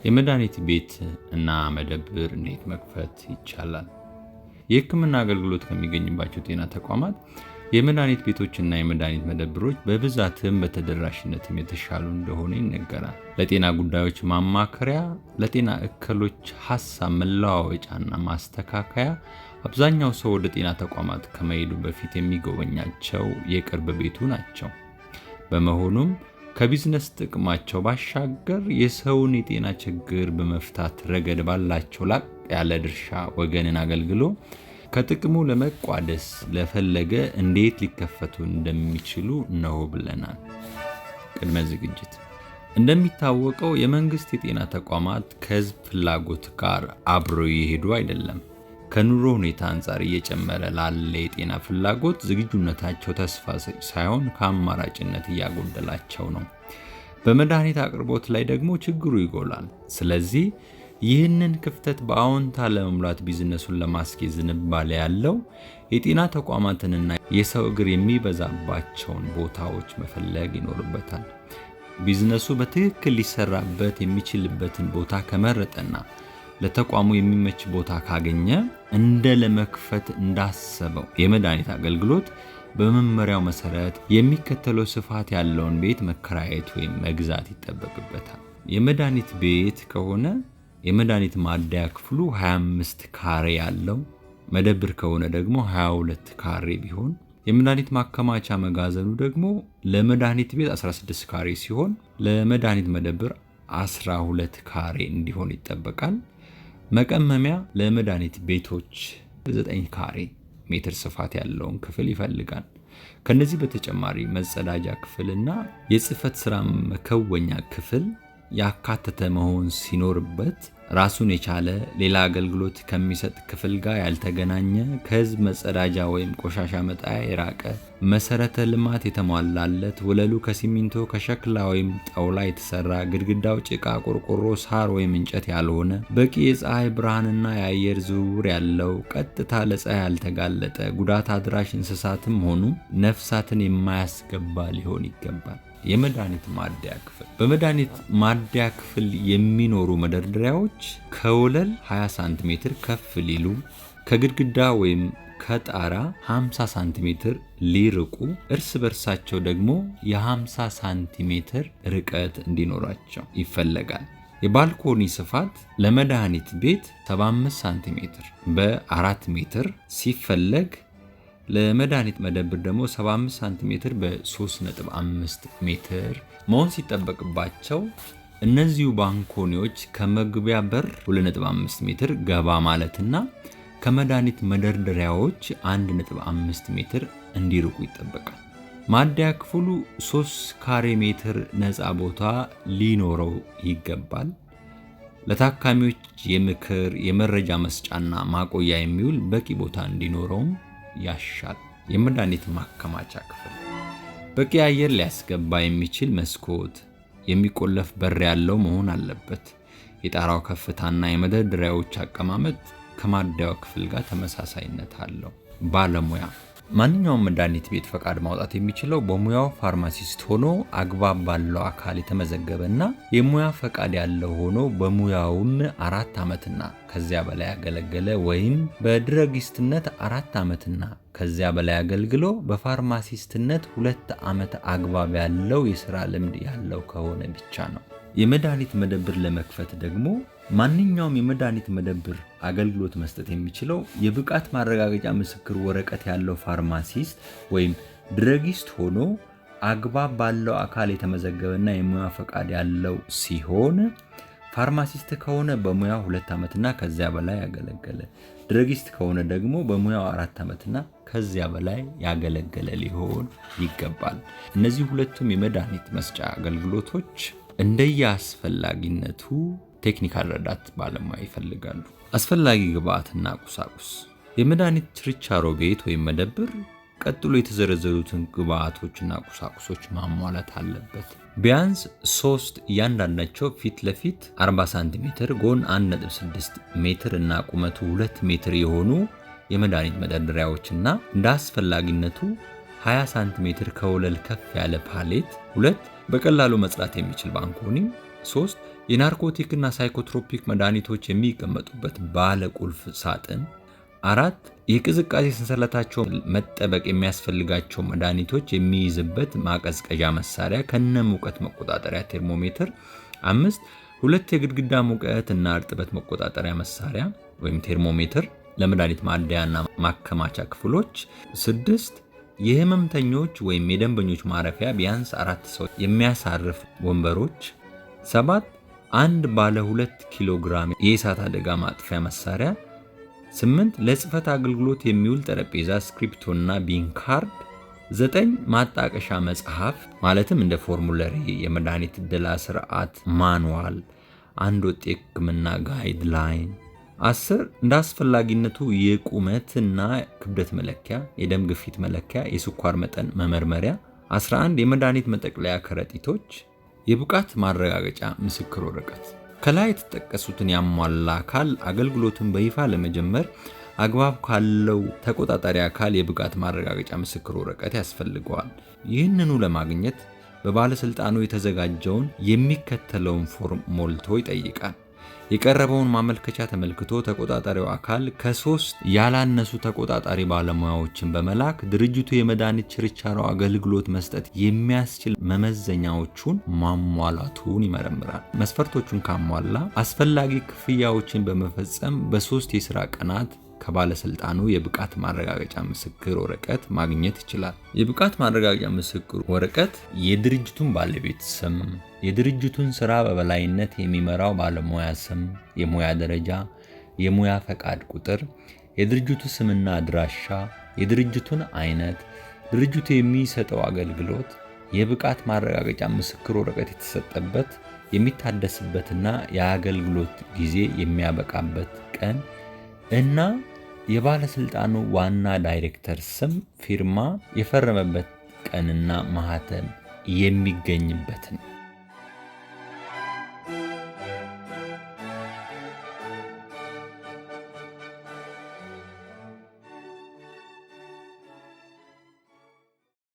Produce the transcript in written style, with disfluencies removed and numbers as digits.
የመድኃኒት ቤት እና መደብር እንዴት መክፈት ይቻላል? የሕክምና አገልግሎት ከሚገኝባቸው ጤና ተቋማት የመድኃኒት ቤቶችና የመድኃኒት መደብሮች በብዛትም በተደራሽነትም የተሻሉ እንደሆነ ይነገራል። ለጤና ጉዳዮች ማማከሪያ፣ ለጤና እክሎች ሀሳብ መለዋወጫና ማስተካከያ አብዛኛው ሰው ወደ ጤና ተቋማት ከመሄዱ በፊት የሚጎበኛቸው የቅርብ ቤቱ ናቸው። በመሆኑም ከቢዝነስ ጥቅማቸው ባሻገር የሰውን የጤና ችግር በመፍታት ረገድ ባላቸው ላቅ ያለ ድርሻ ወገንን አገልግሎ ከጥቅሙ ለመቋደስ ለፈለገ እንዴት ሊከፈቱ እንደሚችሉ ነው ብለናል። ቅድመ ዝግጅት። እንደሚታወቀው የመንግስት የጤና ተቋማት ከህዝብ ፍላጎት ጋር አብረው የሄዱ አይደለም። ከኑሮ ሁኔታ አንጻር እየጨመረ ላለ የጤና ፍላጎት ዝግጁነታቸው ተስፋ ሰጪ ሳይሆን ከአማራጭነት እያጎደላቸው ነው። በመድኃኒት አቅርቦት ላይ ደግሞ ችግሩ ይጎላል። ስለዚህ ይህንን ክፍተት በአዎንታ ለመሙላት ቢዝነሱን ለማስኬድ ዝንባሌ ያለው የጤና ተቋማትንና የሰው እግር የሚበዛባቸውን ቦታዎች መፈለግ ይኖርበታል። ቢዝነሱ በትክክል ሊሰራበት የሚችልበትን ቦታ ከመረጠና ለተቋሙ የሚመች ቦታ ካገኘ እንደ ለመክፈት እንዳሰበው የመድኃኒት አገልግሎት በመመሪያው መሰረት የሚከተለው ስፋት ያለውን ቤት መከራየት ወይም መግዛት ይጠበቅበታል። የመድኃኒት ቤት ከሆነ የመድኃኒት ማደያ ክፍሉ 25 ካሬ ያለው፣ መደብር ከሆነ ደግሞ 22 ካሬ ቢሆን፣ የመድኃኒት ማከማቻ መጋዘኑ ደግሞ ለመድኃኒት ቤት 16 ካሬ ሲሆን ለመድኃኒት መደብር 12 ካሬ እንዲሆን ይጠበቃል። መቀመሚያ ለመድኃኒት ቤቶች 9 ካሬ ሜትር ስፋት ያለውን ክፍል ይፈልጋል። ከነዚህ በተጨማሪ መጸዳጃ ክፍልና የጽህፈት ስራ መከወኛ ክፍል ያካተተ መሆን ሲኖርበት ራሱን የቻለ ሌላ አገልግሎት ከሚሰጥ ክፍል ጋር ያልተገናኘ፣ ከህዝብ መጸዳጃ ወይም ቆሻሻ መጣያ የራቀ፣ መሰረተ ልማት የተሟላለት፣ ወለሉ ከሲሚንቶ፣ ከሸክላ ወይም ጣውላ የተሰራ፣ ግድግዳው ጭቃ፣ ቆርቆሮ፣ ሳር ወይም እንጨት ያልሆነ፣ በቂ የፀሐይ ብርሃንና የአየር ዝውውር ያለው፣ ቀጥታ ለፀሐይ ያልተጋለጠ፣ ጉዳት አድራሽ እንስሳትም ሆኑ ነፍሳትን የማያስገባ ሊሆን ይገባል። የመድኃኒት ማደያ ክፍል። በመድኃኒት ማደያ ክፍል የሚኖሩ መደርደሪያዎች ከወለል 20 ሳንቲሜትር ከፍ ሊሉ፣ ከግድግዳ ወይም ከጣራ 50 ሳንቲሜትር ሊርቁ፣ እርስ በርሳቸው ደግሞ የ50 ሳንቲሜትር ርቀት እንዲኖራቸው ይፈለጋል። የባልኮኒ ስፋት ለመድኃኒት ቤት 75 ሳንቲሜትር በ4 ሜትር ሲፈለግ ለመድኃኒት መደብር ደግሞ 75 ሳንቲሜትር በ3.5 ሜትር መሆን ሲጠበቅባቸው እነዚሁ ባንኮኒዎች ከመግቢያ በር 2.5 ሜትር ገባ ማለትና ከመድኃኒት መደርደሪያዎች 1.5 ሜትር እንዲርቁ ይጠበቃል። ማደያ ክፍሉ 3 ካሬ ሜትር ነፃ ቦታ ሊኖረው ይገባል። ለታካሚዎች የምክር፣ የመረጃ መስጫና ማቆያ የሚውል በቂ ቦታ እንዲኖረውም ያሻል። የመድኃኒት ማከማቻ ክፍል በቂ አየር ሊያስገባ የሚችል መስኮት፣ የሚቆለፍ በር ያለው መሆን አለበት። የጣራው ከፍታና የመደርደሪያዎች አቀማመጥ ከማደያው ክፍል ጋር ተመሳሳይነት አለው። ባለሙያ። ማንኛውም መድኃኒት ቤት ፈቃድ ማውጣት የሚችለው በሙያው ፋርማሲስት ሆኖ አግባብ ባለው አካል የተመዘገበና የሙያ ፈቃድ ያለው ሆኖ በሙያውም 4 ዓመትና ከዚያ በላይ ያገለገለ ወይም በድረጊስትነት 4 ዓመትና ከዚያ በላይ አገልግሎ በፋርማሲስትነት 2 ዓመት አግባብ ያለው የሥራ ልምድ ያለው ከሆነ ብቻ ነው። የመድኃኒት መደብር ለመክፈት ደግሞ ማንኛውም የመድኃኒት መደብር አገልግሎት መስጠት የሚችለው የብቃት ማረጋገጫ ምስክር ወረቀት ያለው ፋርማሲስት ወይም ድረጊስት ሆኖ አግባብ ባለው አካል የተመዘገበና የሙያ ፈቃድ ያለው ሲሆን ፋርማሲስት ከሆነ በሙያው 2 ዓመትና ከዚያ በላይ ያገለገለ፣ ድረጊስት ከሆነ ደግሞ በሙያው 4 ዓመትና ከዚያ በላይ ያገለገለ ሊሆን ይገባል። እነዚህ ሁለቱም የመድኃኒት መስጫ አገልግሎቶች እንደየአስፈላጊነቱ ቴክኒካል ረዳት ባለሙያ ይፈልጋሉ። አስፈላጊ ግብአትና ቁሳቁስ። የመድኃኒት ችርቻሮ ቤት ወይም መደብር ቀጥሎ የተዘረዘሩትን ግብአቶችና ቁሳቁሶች ማሟላት አለበት። ቢያንስ 3 እያንዳንዳቸው ፊት ለፊት 40 ሳንቲሜትር፣ ጎን 1.6 ሜትር እና ቁመቱ 2 ሜትር የሆኑ የመድኃኒት መደርደሪያዎችና እንደ አስፈላጊነቱ 20 ሳንቲሜትር ከወለል ከፍ ያለ ፓሌት፣ 2 በቀላሉ መጽዳት የሚችል ባንኮኒ፣ 3 የናርኮቲክና ሳይኮትሮፒክ መድኃኒቶች የሚቀመጡበት ባለ ቁልፍ ሳጥን። 4. የቅዝቃዜ ሰንሰለታቸው መጠበቅ የሚያስፈልጋቸው መድኃኒቶች የሚይዝበት ማቀዝቀዣ መሳሪያ ከነ ሙቀት መቆጣጠሪያ ቴርሞሜትር። 5. ሁለት የግድግዳ ሙቀት እና እርጥበት መቆጣጠሪያ መሳሪያ ወይም ቴርሞሜትር ለመድኃኒት ማደያና ማከማቻ ክፍሎች። 6. የህመምተኞች ወይም የደንበኞች ማረፊያ ቢያንስ 4 ሰው የሚያሳርፍ ወንበሮች። 7. አንድ ባለ 2 ኪሎ ግራም የእሳት አደጋ ማጥፊያ መሳሪያ። 8. ለጽህፈት አገልግሎት የሚውል ጠረጴዛ፣ ስክሪፕቶና ቢን ካርድ። 9. ማጣቀሻ መጽሐፍ ማለትም እንደ formulary፣ የመድኃኒት ዕደላ ስርዓት manual፣ አንድ ወጥ የህክምና guideline። 10. እንደ አስፈላጊነቱ የቁመትና ክብደት መለኪያ፣ የደም ግፊት መለኪያ፣ የስኳር መጠን መመርመሪያ። 11. የመድኃኒት መጠቅለያ ከረጢቶች። የብቃት ማረጋገጫ ምስክር ወረቀት። ከላይ የተጠቀሱትን ያሟላ አካል አገልግሎቱን በይፋ ለመጀመር አግባብ ካለው ተቆጣጣሪ አካል የብቃት ማረጋገጫ ምስክር ወረቀት ያስፈልገዋል። ይህንኑ ለማግኘት በባለስልጣኑ የተዘጋጀውን የሚከተለውን ፎርም ሞልቶ ይጠይቃል። የቀረበውን ማመልከቻ ተመልክቶ ተቆጣጣሪው አካል ከ3 ያላነሱ ተቆጣጣሪ ባለሙያዎችን በመላክ ድርጅቱ የመድኃኒት ችርቻሮ አገልግሎት መስጠት የሚያስችል መመዘኛዎቹን ማሟላቱን ይመረምራል። መስፈርቶቹን ካሟላ አስፈላጊ ክፍያዎችን በመፈጸም በ3 የስራ ቀናት ከባለስልጣኑ የብቃት ማረጋገጫ ምስክር ወረቀት ማግኘት ይችላል። የብቃት ማረጋገጫ ምስክር ወረቀት የድርጅቱን ባለቤት ስም፣ የድርጅቱን ስራ በበላይነት የሚመራው ባለሙያ ስም፣ የሙያ ደረጃ፣ የሙያ ፈቃድ ቁጥር፣ የድርጅቱ ስምና አድራሻ፣ የድርጅቱን አይነት፣ ድርጅቱ የሚሰጠው አገልግሎት፣ የብቃት ማረጋገጫ ምስክር ወረቀት የተሰጠበት፣ የሚታደስበትና የአገልግሎት ጊዜ የሚያበቃበት ቀን እና የባለስልጣኑ ዋና ዳይሬክተር ስም፣ ፊርማ፣ የፈረመበት ቀንና ማህተም የሚገኝበት ነው።